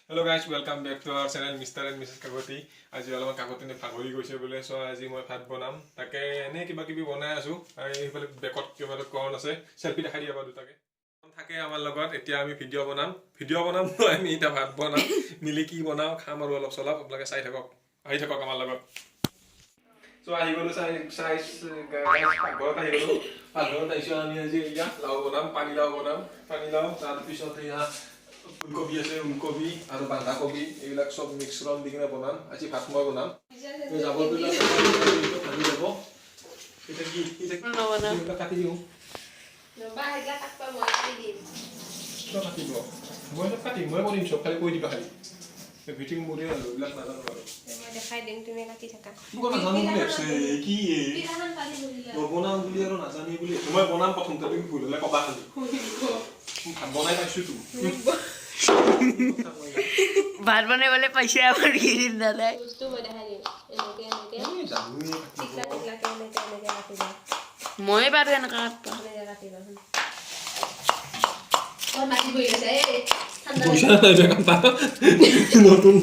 Hello guys, welcome back to our channel Mr. and Mrs. Kakati. আজি অলপমান কাকতি ভাগৰি গৈছে বোলে। চ' আজি মই ভাত বনাম, তাকে এনেই কিবা কিবি বনাই আছোঁ। আৰু এইফালে বেকত কিবা এটা কৰণ আছে, চেল্ফি দেখাই দিয়া বাৰু দুটাকে থাকে আমাৰ লগত। এতিয়া আমি ভিডিঅ' বনাম, ভিডিঅ' বনাম নহয়, আমি এতিয়া ভাত বনাম মিলি। কি বনাওঁ খাম আৰু অলপ চলপ আপোনালোকে চাই থাকক, আহি থাকক আমাৰ লগত। চ' আহি গ'লো, চাই চাই পাকঘৰত আহি গ'লো। পাকঘৰত আহিছোঁ আমি। আজি এয়া লাও বনাম, পানীলাও বনাম, পানীলাও। তাৰপিছত এয়া ফুলকবি আছে, ওলকবি আৰু বন্ধাকবি, এইবিলাক চব মিশ্ৰণ দি কিনে বনাম। আজি ভাত মই বনাম। এই জাবৰবিলাক ভাজি যাব। এতিয়া কি এতিয়া? নবনাও। এইবিলাক কাটি দিওঁ। ৰ'বা, সেইগিলা কাটবা, মই কাটি দিম। কিয় কাটিব? মই চব কাটিম, মই কৰিম চব, খালি কৈ দিবা। খালি এভৰিথিং মোৰে আৰু এইবিলাক নাজানো আৰু। মই দেখাই দিম, তুমি কাটি থাকা। কিবা নাজানো বুলি ভাবছে কি? পীৰাখন পাৰি বহিলা। নবনাও বুলি আৰু নাজানি বুলি ভাবছে। মই বনাম প্ৰথমতে, তুমি ভুল হ'লে ক'বা খালি। মই ভাত বনাই পাইছোতো। ভাত বনাবলৈ পাইছে আমাৰ গিৰিন দাদাই। বস্তু মই দেখাই দিম, এনেকে এনেকে। এই জানোৱেই কাটিব। টিকলা টিকলাকে এনেকে এনেকে কাটিবা। মই বাৰু এনেকা কাটবা। এনেকে কাটিবা। অ, মাটি বহি গৈছে এই ঠাণ্ডা। কৰিছা নাই এতিয়া কাটা? নতুন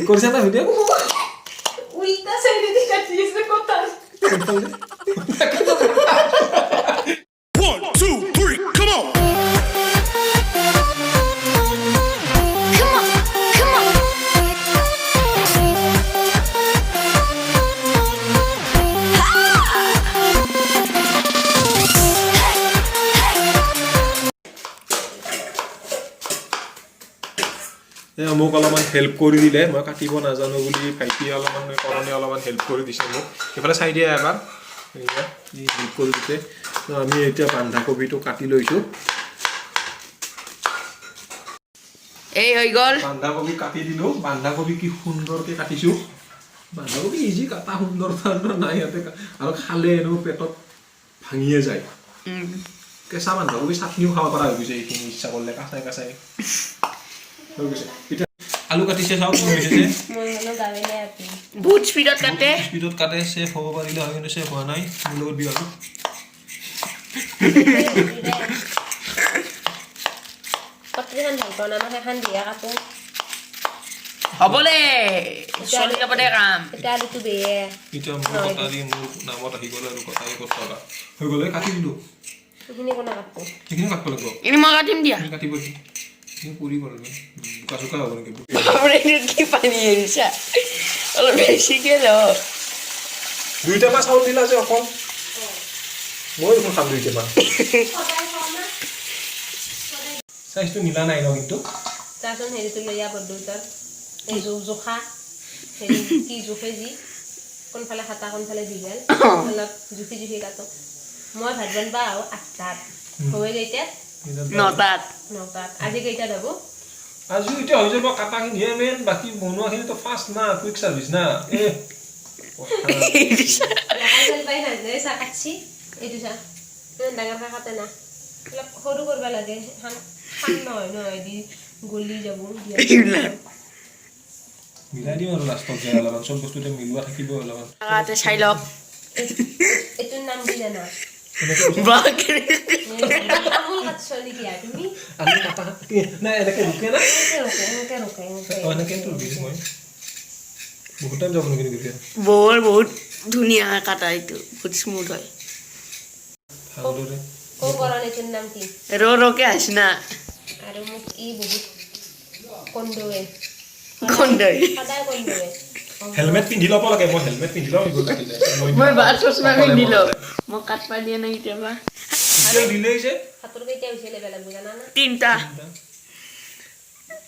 কৰিছা না ভিডিঅ'? উল্টা চাইডেদি কাটি আছে কথা। One, two, three, come on! Come on, come on. মোক অলপমান হেল্প কৰি দিলে। মই কাটিব নাজানো বুলি ভাইটিয়ে অলপমান, কৰণে অলপমান হেল্প কৰি দিছে মোক। সেইফালে চাই দিয়া এবাৰ। এয়া হেল্প কৰি দিছে। তো আমি এতিয়া বন্ধাকবিটো কাটি লৈছোঁ। এই হৈ গ'ল। বন্ধাকবি কাটি দিলোঁ। বন্ধাকবি কি সুন্দৰকৈ কাটিছোঁ। বন্ধাকবি ইজি কাটা, সুন্দৰ নাই ইয়াতে। আৰু খালে এনেও পেটত ভাঙিয়ে যায়। কেঁচা বন্ধাকবি চাটনিও খাব পৰা হৈ গৈছে এইখিনি, ইচ্ছা কৰিলে কাঁচাই কাঁচাই হৈ গৈছে। এতিয়া আলু কাটিছে, চাওক কি হৈছে যে। মই হ'লেও গাৱে নাই আপুনি। বহুত স্পীডত কাটে। স্পীডত কাটে। চেফ হ'ব পাৰিলে হয়, কিন্তু চেফ হোৱা নাই। মোৰ লগত বিয়া আৰু। কটৰীখন ভাল পাওঁ না মই, সেইখন দিয়ে কাটো। হ'বলে চলি যাব দে কাম। এতিয়া আলুটো বেয়ে। এতিয়া মোৰ কটাৰী মোৰ নামত আহি গ'ল আৰু কটাৰী 20 টকা হৈ গ'ল। এই কাটি দিলোঁ। সেইখিনি কোনে কাটবো? সেইখিনি কাটিব লাগিব। এনে মই কাটিম দিয়া। সেইখিনি কাটিব, সেইখিনি পুৰি গ'ল, বোকা চোকা হ'ব নেকি? বাপৰে, এইটোত কি পানী এৰিছা? অলপ বেছিকে ল। দুইটা মাছ চাউল দিলা যে অকল, মই দেখোন খাম দুইটা মাছ। সদায় খাওঁ না। চাইজটো মিলা নাই ন কিন্তু। চাচোন, হেৰিটো লৈ আহ বৰদেউতাৰ এই জোখা হেৰি কি জোখে যি কোনফালে খাটা কোনফালে দীঘল, অলপ জুখি জুখি কাটো। মই ভাত বনবা আহোঁ 8টাত, হয় কেইটাত? 9টাত। 9টাত। আজি কেইটাত হ'ব? আজি এতিয়া হৈ যাব। কাটাখিনিহে মেইন, বাকী বনোৱাখিনিতো ফাষ্ট না, কুইক চাৰ্ভিচ না এ। দেখাই পাই নাজানে। চাহ কাটছি, এইটো চাহ ইমান ডাঙৰকৈ কাটে না, অলপ সৰু কৰিব লাগে। খান খান নহয় নহয় দি গলি যাব। এইবিলাক। মিলাই দিম আৰু লাষ্টত যায় অলপমান, চব বস্তুতে মিলোৱা থাকিব অলপমান। কাটে, চাই লওক। এইটোৰ নাম কি জানা? বাকী তামোল কাটছ নেকি আৰু তুমি? আলু কাটা কি নাই, এনেকে ৰুকে না। এনেকে ৰোকে, এনেকে ৰোকে, এনেকে। অ, এনেকে ৰুকিছোঁ মই। বহুত টাইম যাব নেকি তেতিয়া? বৰ বহুত ধুনীয়া কাটা এইটো, বহুত স্মুথ হয়। ভালদৰে। কৌ কৰণ, এইটোৰ নাম কি? ৰ ৰকে আছ না। আৰু মোক ই বহুত কন্দুৱে। কন্দৈ। সদায় কন্দুৱে। হেলমেট পিন্ধি ল'ব লাগে। মই হেলমেট পিন্ধি লওঁ এইবোৰ কাটিলে। মই বাৰ চশমা অকলে পিন্ধি লওঁ। বনালে। মই কাটবা দিয়া নাই কেতিয়াবা। এতিয়া দিলেই যে। সাঁতোৰ কেইটা হৈছে লেবেল লাগব জানা না? তিনটা।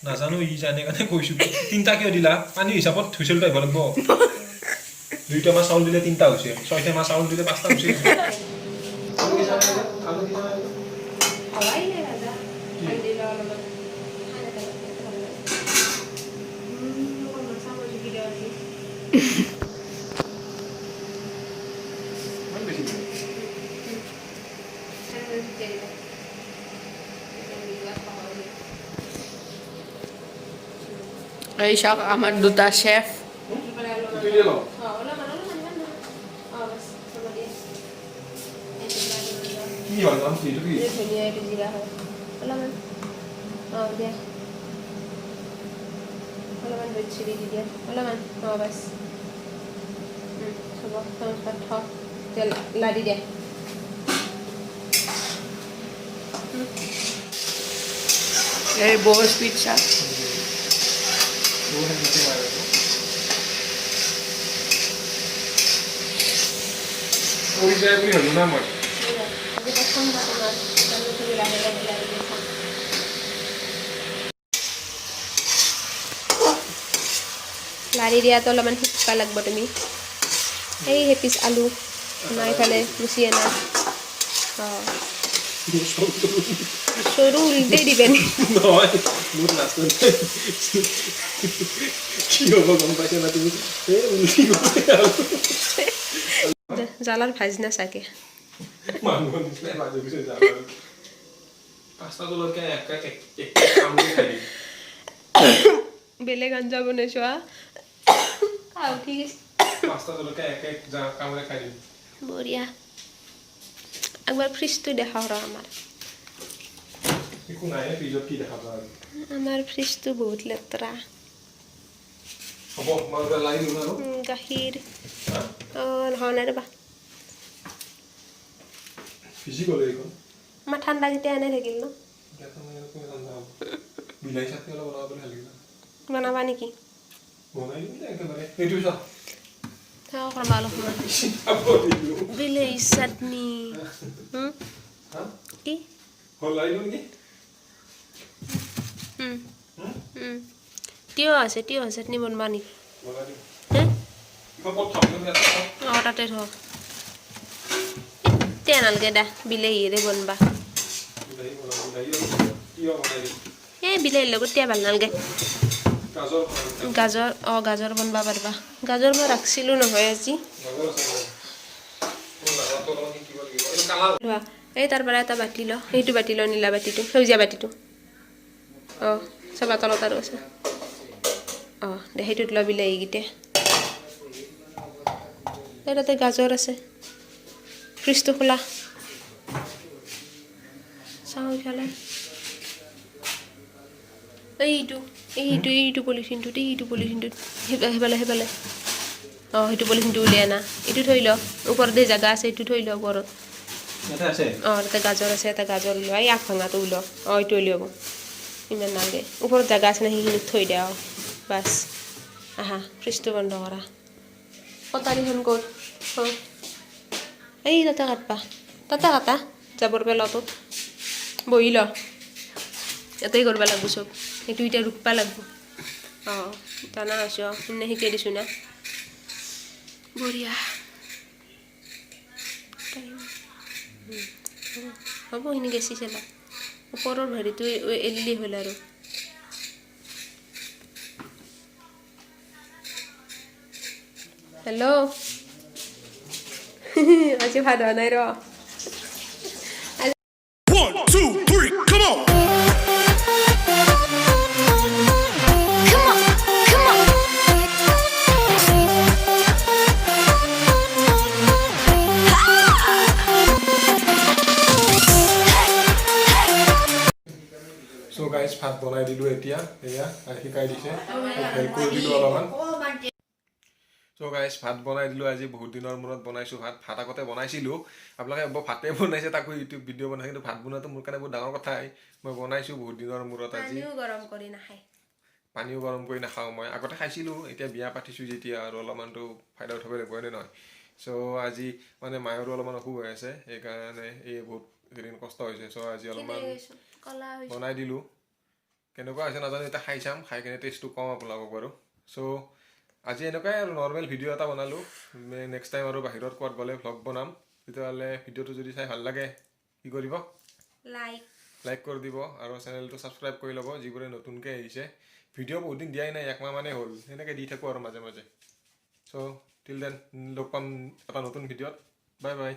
নাজানো, ই জানে কাৰণে কৈছো। তিনটা কিয় দিলা? পানী হিচাপত হুইচেলটো আহিব লাগিব। দুইটা মাছ চাউল দিলে তিনটা হৈছে, ছয়টা মাছ চাউল দিলে পাঁচটা হৈছে। আলু কি জানা? আলু কি জানা? হোৱাই নাই দাদা, খান্দি লওঁ অলপমান। খান এটা এটা ভাল লাগে। অকণমান চামুচ জুখি দিওঁ আজি। ইমান বেছি দিলে? চামুচ জুখি দিবা। এতিয়া মিলোৱা সহজ। এই চাওক, আমাৰ দুটা চেফ। এইটো দিয়ে লওঁ। অ, অলপমান অলপমান, ইমান নহয়। অ, বাছ, হ'ব দিয়া। এইটো লোৱা, এইটো লোৱা। কি হয় নাম কি এইটো কি? এইটো ধনিয়া, এইটো জিৰা হয়। অলপমান, অ, দিয়া। ৰেড চিলি দি দিয়া অলপমান। অঁ, বাছ, হ'ব। চামুচ থ, তেল লাৰি দিয়া। এই বৰ স্পীড চা। বহুত সেনেকে মাৰে এইটো। পৰি যায় বুলি ভাবো না মই। আজি প্ৰথম বা তোমাৰ, সেইকাৰণে তুমি লাহে লাহে লাৰি দিছা। লাৰি দিয়াটো অলপমান শিকিব লাগিব তুমি। এই সেইপিচ আলু নাই ইফালে মুচি আনা। অঁ, সৰু উল্টাই দিবে নি? নহয়, মোৰ লাষ্টত কি হ'ব গম পাইছা না তুমি? এই উল্টি গৈছে আৰু। জ্বালাৰ ভাজ না চাগে। মানুহৰ নিচিনাই ভাজি গৈছে জাল আৰু। পাঁচটা জলকীয়া এক এক এক কামুৰি খাই দিম। বেলেগ আঞ্জা বনাইছো। খাওঁ, ঠিক আছে। পাঁচটা জলকীয়া এক এক কামুৰে খাই দিম। বঢ়িয়া। একবাৰ ফ্ৰিজটো দেখাওঁ ৰ আমাৰ। একো নাই ফ্ৰিজত, কি দেখাবা আৰু? আমাৰ ফ্ৰিজটো বহুত লেতেৰা। হ'ব, মই এতিয়া লাগি দিওঁ আৰু। গাখীৰ। হা? অঁ, নহয়, নাই ৰ'বা। ভিজি গ'ল এইখন। আমাৰ ঠাণ্ডা কেতিয়া এনে থাকিল ন? এতিয়া তো মই আৰু কোনে ঠাণ্ডা হ'ব। বিলাহী চাটনি অলপ বনাব পাৰিলে ভাল লাগিল। বনাবা নেকি? বনাই দিম দে একেবাৰে। এইটো চা। চাওঁ ৰ'বা অলপমান। চাব দিলোঁ। বিলাহী চাটনি। হা? কি? হ'ল, লাগি দিওঁ নেকি? তিয়হ আছে, তিয়হ চাটনি বনাবা নেকি? বনাই দিম। হে? এইখন ক'ত থম? ইয়াতে থম। অঁ, তাতে থ। এতিয়া নালগে দে, বিলাহীৰে বনবা। বিলাহী বনাম, বিলাহী আৰু তিয়হ বনাই দিম। এই বিলাহীৰ লগত তিয়হ ভাল নালগে। গাজৰ বনাই দিম। গাজৰ, অঁ, গাজৰ বনবা পাৰিবা। গাজৰ মই ৰাখছিলোঁ নহয় আজি। গাজৰ আছে মোৰ। মোৰ নাজাটো অলপমান শিকিব লাগিব। এইটো কালা। লোৱা, এই তাৰ পৰা এটা বাতি ল। সেইটো বাতি ল, নীলা বাতিটো, সেউজীয়া বাতিটো। অঁ, চাবা, তলত আৰু আছে। অঁ, দে, সেইটোত ল বিলাহীকেইটা। এই তাতে গাজৰ আছে। ফ্ৰিজটো খোলা, চাওঁ ইফালে। এইটো এইটো এইটো পলিথিনটোত, এইটো পলিথিনটোত, সেইফালে সেইফালে। অঁ, সেইটো পলিথিনটো উলিয়াই আনা। এইটো থৈ ল। ওপৰত যে জাগা আছে, এইটো থৈ ল ওপৰত। ইয়াতে আছে। অঁ, তাতে গাজৰ আছে। এটা গাজৰ লোৱা, এই আগ ভাঙাটো ওলোৱা। অঁ, এইটো উলিয়াব ইমান নালাগে। ওপৰত জাগা আছে না, সেইখিনিত থৈ দিয়া। অঁ, বাছ। আহা, ফ্ৰিজটো বন্ধ কৰা। কটাৰীখন ক'ত? অঁ, এই তাতে কাটবা, তাতে কাটা। জাবৰ পেলোৱাটোত বহি ল। ইয়াতেই কৰিব লাগব চব। সেইটো এতিয়া ৰুকবা লাগব। অঁ, জানা হৈছ, সিদিনা শিকাই দিছোঁ না। বঢ়িয়া। টাইম হ'ব, সেইখিনি গেছি চেলা। ওপৰৰ হেৰিটো এৰিলেই হ'ল আৰু। হেল্ল', আজি ভাত হোৱা নাই ৰ। One, two, three, come on! Come on, come on. So' guys, ভাত বনাই দিলোঁ এতিয়া। এয়া শিকাই দিছে, হেল্প কৰি দিলোঁ অলপমান। চ' গাইজ, ভাত বনাই দিলোঁ। আজি বহুত দিনৰ মূৰত বনাইছোঁ ভাত। ভাত আগতে বনাইছিলোঁ। আপোনালোকে ভাবিব ভাতে বনাইছে, তাকো ইউটিউব ভিডিঅ' বনাইছে। কিন্তু ভাত বনোৱাটো মোৰ কাৰণে বহুত ডাঙৰ কথাই। মই বনাইছোঁ বহুত দিনৰ মূৰত আজি। পানীও গৰম কৰি নাখায়। পানীও গৰম কৰি নাখাওঁ মই। আগতে খাইছিলোঁ, এতিয়া বিয়া পাতিছোঁ যেতিয়া আৰু অলপমানতো ফাইদা উঠাব লাগিব, হয়নে নহয়? চ' আজি মানে মায়ৰো অলপমান অসুখ হৈ আছে, সেইকাৰণে এই বহুত কেইদিন কষ্ট হৈছে। চ' আজি অলপমান কলা হৈছে। বনাই দিলোঁ। কেনেকুৱা হৈছে নাজানো, এতিয়া খাই চাম। খাই কেনে টেষ্টটো কম আপোনালোকক বাৰু। চ' আজি এনেকুৱাই আৰু নৰ্মেল ভিডিঅ' এটা বনালোঁ। নেক্সট টাইম আৰু বাহিৰত ক'ৰবাত গ'লে ভ্লগ বনাম। তেতিয়াহ'লে ভিডিঅ'টো যদি চাই ভাল লাগে, কি কৰিব? লাইক। লাইক কৰি দিব আৰু চেনেলটো ছাবস্ক্ৰাইব কৰি ল'ব যিবোৰে নতুনকৈ আহিছে। ভিডিঅ' বহুত দিন দিয়াই নাই, একমাহ মানেই হ'ল। সেনেকৈ দি থাকোঁ আৰু মাজে মাজে। চ' টিল then, লগ পাম এটা নতুন ভিডিঅ'ত। Bye bye.